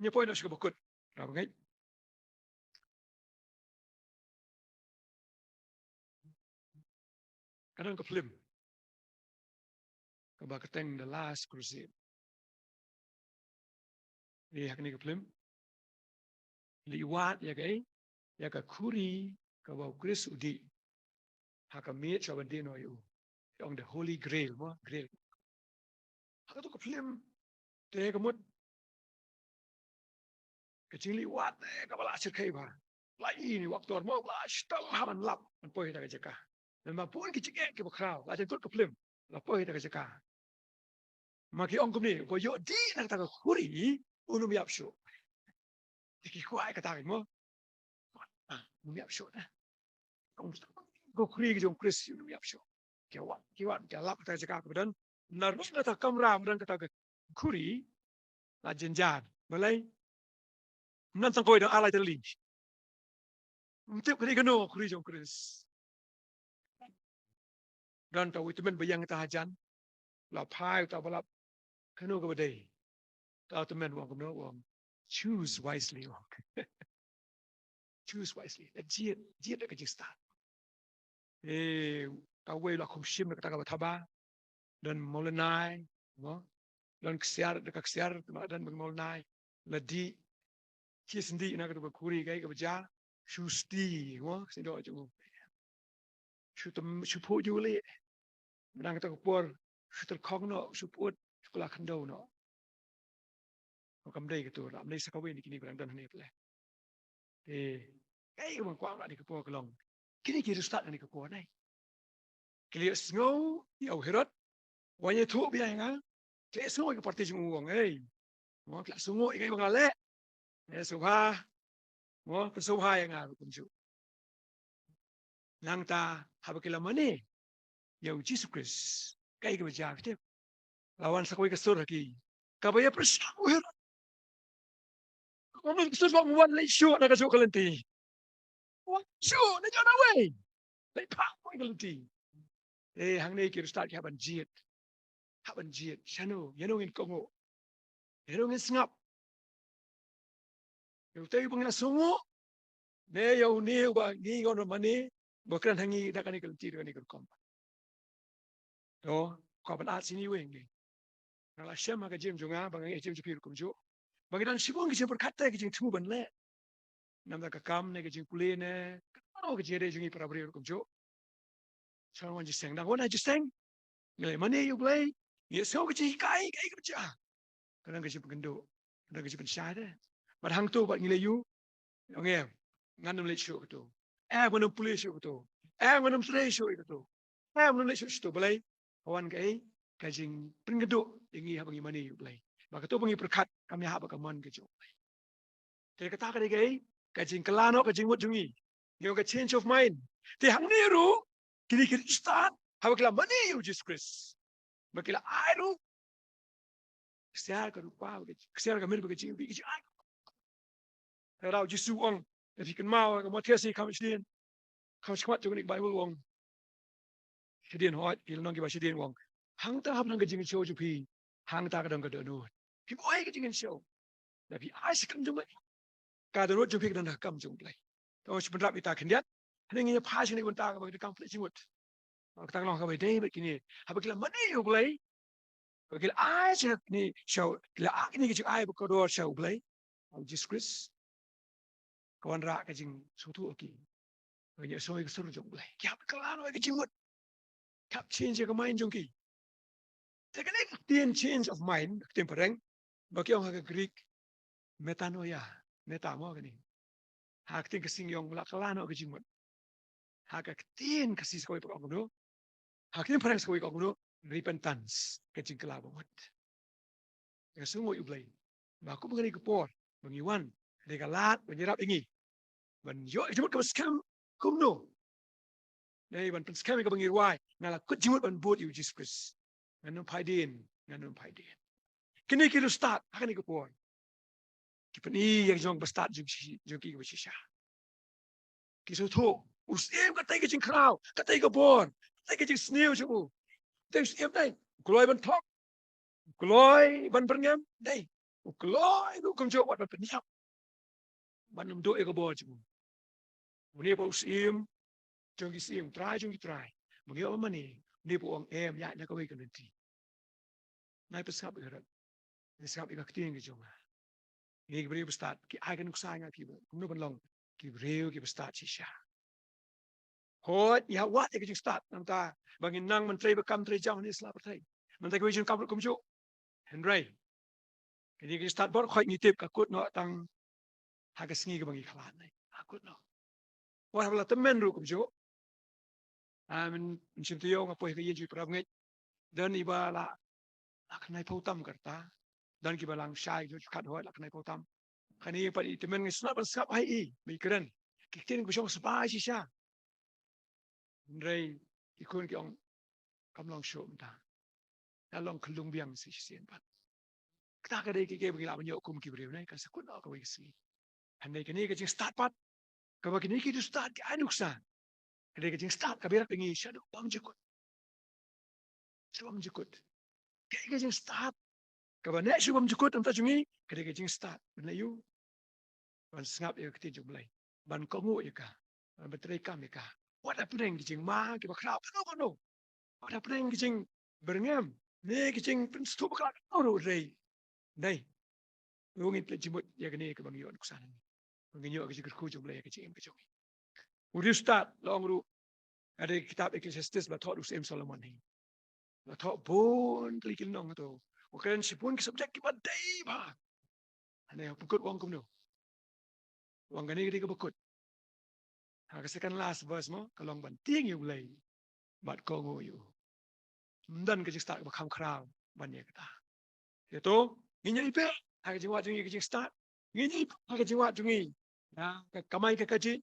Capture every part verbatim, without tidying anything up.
Ngin poi noh sha kaba kut. Kaba ngeit. Ka don ka film kaba kyrteng The Last Crusade. Ïa kane ka film, leit wad ïa ka, ïa ka khuri kaba u Khrist u dih ha ka miet sha ban die noh ïa u. Ong The Holy Grail, mo, Grail. Ha kato ka film te ka mut ka jingleit wad te kaba la shyrkhei bha. La i ni u actor mo, la shitom ha ban lap ban poi ha ka jaka. Namar bun ki jingeh kiba khraw, la jan kut ka film, la poi ha ka jaka. Ma ki ong kumne, uba ïoh dih na kata ka khuri un ym ïap shuh. Te ki kwah kata mo. Ah, un ym ïap shuh na. Ka khuri ka jong u Khrist un ym ïap shuh. Ki wad, ki wad, ki lap kata ka jaka kaba don. Na ruh kata ka kamra ba don kata ka khuri la jynjar. Balei? Ym nang tang kawei, don ar lai tylli. Ym tip ka dei kano ka khuri jong u Khrist. Don uta u tymmen ba ïeng uta hajan. La phai uta ba lap. Kano kaba dei? Uta u tymmen u ong kumno, u ong, "Choose wisely," u ong. "Choose wisely." La jied, jied da ka jingstad. Eh, kawei la khum shim da kata kaba thaba. Don mawlynnai, mo? Don ksiar, da ka ksiar, ma don mawlynnai. La dih, ki sngewdih na kata ka khuri, kaei kaba jia? Shu sngewdih, mo? Sngewdih jong u. Shu tam, shu phuh ju leh. Mynta kata ka por, shu tyrkhong noh, shu put, shu kylla khyndew noh. Kam dei kato, lam dei sa kawei na kine ba dang don hangne pule. Te kaei kaba nga kwah na kane ka por ka long, kine ki riewstad na kane ka por, ne, ki la ïohsngew ïa u Herod, wan ïathuh bha ïa nga. Ki la ïohsngew ïa ka party jong u, ong, ei, mo, ki la sngew ïa kaei ba nga la leh. Ïa sngewbha, mo, pynsngewbha ïa nga ruh kumjuh. Nangta haba ki la mane ïa u Jisu Khrist, kaei kaba jia, ki tip? La wan sa kawei ka sur ha ki kaba ïapyrshang u Herod. Ka mut ka sur ba wan leit shuh na kajuh ka lynti. Wan shuh na jong na wei. Leit phah kawei ka lynti. Eh, hangne ki riewstad ki hap ban jied. Hap ban jied. Shano, ïano ngin kohnguh? Ïano ngin sngap? Ïa utei uba ngi la sngewnguh, ne ïa une uba ngi ngan mane, ba kren ha ngi da kane ka lynti, da kane ka rukom? To, ka ban art sini weng ni. Nga la shem ha ka jingim jong nga, ba nga ngeit ha ka jingim jong phi ruh kumjuh, ba ngi don shibun ki jingpyrkhat te ki jingthmu ban leh. Namar ka kam ne ka jingpule ne kano ka jingïadei jong ngi para briew ruh kumjuh. Sngewbha wan jingïaseng, dang wan ha jingïaseng, ngi leit mane ïa U Blei, ngi ïohsngew ka jinghikai, kaei kaba jia. Ka don ka jingpynkynduh, ka don ka jingpynshai te. Bad hangto bad ngi leit ïoh, ong em, ngan ym leit shuh kato. Em, ngan ym pule shuh kato. Em, ngan ym trei shuh ïa kato. Em, ngan ym leit shuh shuh kato. Balei? Ka wan kaei? Ka jingpynkynduh ïa ngi haba ngi mane ïa U Blei. Ba kato ba ngi pyrkhat kam ïahap bad ka mon ka jong U Blei. Te kata ka dei kaei? Ka jingkylla noh ka jingmut jong ngi. Ngi ong ka change of mind. Te hangne ruh, kine ki riewstad, haba ki la mane ïa U Jisu Khrist, ba ki la ai ruh ksiar ka rupa, ksiar ka mir, ka jingim, ka jingai. Te U Jisu u ong, phi kynmaw ka Mathaios, kham shadien, kham shakhmat jong kane ka Baibl, u ong, shadien, hooid, ki lynnong kiba shadien, u ong, hangta haba don ka jingkynshew jong phi, hangta ka don ka dohnud. Phi buh ïa ka jingkynshew, da phi ai sha ka kam jong U Blei, ka dohnud jong phi ka don ha ka kam jong U Blei. To, shu pynrap ïa kita khyndiat. Hangne ngin ïa phai sha kane ka bynta kaba ngi donkam pynleit jingmut. Kata ka long kaba ïadei bad kine, haba ki la mane ïa U Blei, ba ki la ai sha kine, sha, ki la ai kine ki jingai ba kordor sha U Blei, ha U Jisu Khrist, ka wanrah ka jingsngewthuh ha ki. Ba kin ïohsngew ïa ka sur jong U Blei, ki hap kylla noh ïa ka jingmut, ki hap change ïa ka mind jong ki. Te kane ka ktien change of mind, ka ktien phareng, ba ki ong ha ka Greek metanoia, meta mo kane. Ha ka ktien Khasi ngi ong la kylla noh ka jingmut. Ha ka ktien Khasi sa kawei pat ka ong kumno, ha ka ktien phareng sa kawei ka ong kumno, repentance, ka jingkylla bamut. Nga sngewnguh ïa U Blei ba kum kane ka por ba ngi wan, ka dei ka lad ban ïarap ïa ngi ban ïoh ïa ka jingmut kaba skhem. Kumno? Dei ban pynskhem ïa kaba ngi rwai. Nga la kut jingmut ban bud ïa U Jisu Khrist. Ngan ym phai dien, ngan ym phai dien. Kine ki riewstad ha kane ka por, ki pyni ïa ka jong kaba stad jong ki, jong ki kaba shisha. Ki sngewthuh, u Syiem katei ka jingkhraw, katei ka bor, katei ka jingsniew jong u. Katei u Syiem dei, u kloi ban thok, u kloi ban byrngem, dei. U kloi ruh kumjuh wat ban pynïap ban ym duh ïa ka bor jong u. Une pat u Syiem jong ki syiem, Trai jong ki trai. Ba ngi ïoh mane, une pat u ong em, ïaid na kawei ka lynti. Nai pynsngap ïa ka rat. Nai sngap ïa ka ktien ka jong nga. Ngi ki briew ba stad, ki ai ka nuksa ïa ngi, ki ba, kumno ban long ki briew ki ba stad shisha. Hooid, ïa wad ïa ka jingstad, nangta ba ngin nang ban trei ba kam trei jam ha ine i sla pyrthei. Nangta kiwei jong ki kam ruh kumjuh. Hynrei kane ka jingstad baroh khoit ngi tip ka kut noh tang ha ka sngi kaba ngi khlad ne. Ka kut noh. Wat haba la tymmen ruh kumjuh. Ah, men, men shim taïew nga poi ha ka ïing jong i para bangeit. Don iba la, la khyndai phew tam ka rta. Don kiba la shai jong i khathooid la khyndai phew tam. Kane pat i tymmen ngi sngap ban sngap ha i, ba i kren. Ki ktien kiba shong sbai shisha. Hynrei ki khun ki ong kam long shuh mynta. Ka long khyllung biang shisien pat. Kata ka dei kiei kiei ba ngi lah ban ïoh kum ki briew ne, kan sa kut noh kawei ka sngi. Hynrei kane ka jingstad pat kaba kine ki riewstad ki ai nuksa. Ka dei ka jingstad kaba ïarap ïa ngi shaduh bymjukut. Shaduh bymjukut. Kaei ka jingstad kaba neh shaduh bymjukut na ka bynta jong ngi, ka dei ka jingstad ban leh ïa u, ban sngap ïa ka ktien jong U Blei, ban kohnguh ïa ka, ban treikam ïa ka. Wat hapdeng ki jingma kiba khraw kano kano, wat hapdeng ki jingbyrngem ne ki jingpynsngewthuh bakla kano ruh, hynrei dei, ruh ngin pynjimut ïa kane kaba ngi ïoh nuksa nangne. Ba ngin ïoh ka jingkyrkhu jong U Blei ïa ka jingim ka jong ngi. U riewstad la ong ruh, ha ka kitab Ecclesiastes, ba thoh da u Syiem Solomon hi. Ba thoh bun tylli ki lynnong hato. U kren shibun ki subject kiba dei bha. Hynrei ha ka ba kut u ong kumno? U ong kane ka dei ka ba kut. Ha ka second last verse mo, ka long ban tieng ïa U Blei bad kohnguh ïa u. Ym don ka jingstad kaba kham khraw ban ïa kata. Ïa to, ngin ïai peit ha ka jingwad jong ngi ka jingstad. Ngin ïai peit ha ka jingwad jong ngi. Ïa ka kamai ka kajih,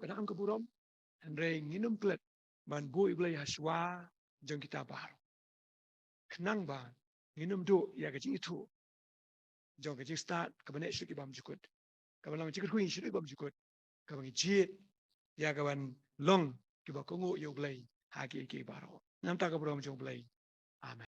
ka nam ka burom. Hynrei ngin ym klet ban buh ïa U Blei ha shuwa jong kita baroh. Khnang ba ngin ym duh ïa ka jingithuh jong ka jingstad kaba neh shaduh ki bymjukut, kaba long jingkyrkhu shaduh ki bymjukut, kaba ngi jied ïa kaban long kiba kohnguh ïa U Blei ha kiei kiei baroh. Namar ka burom jong U Blei. Amen.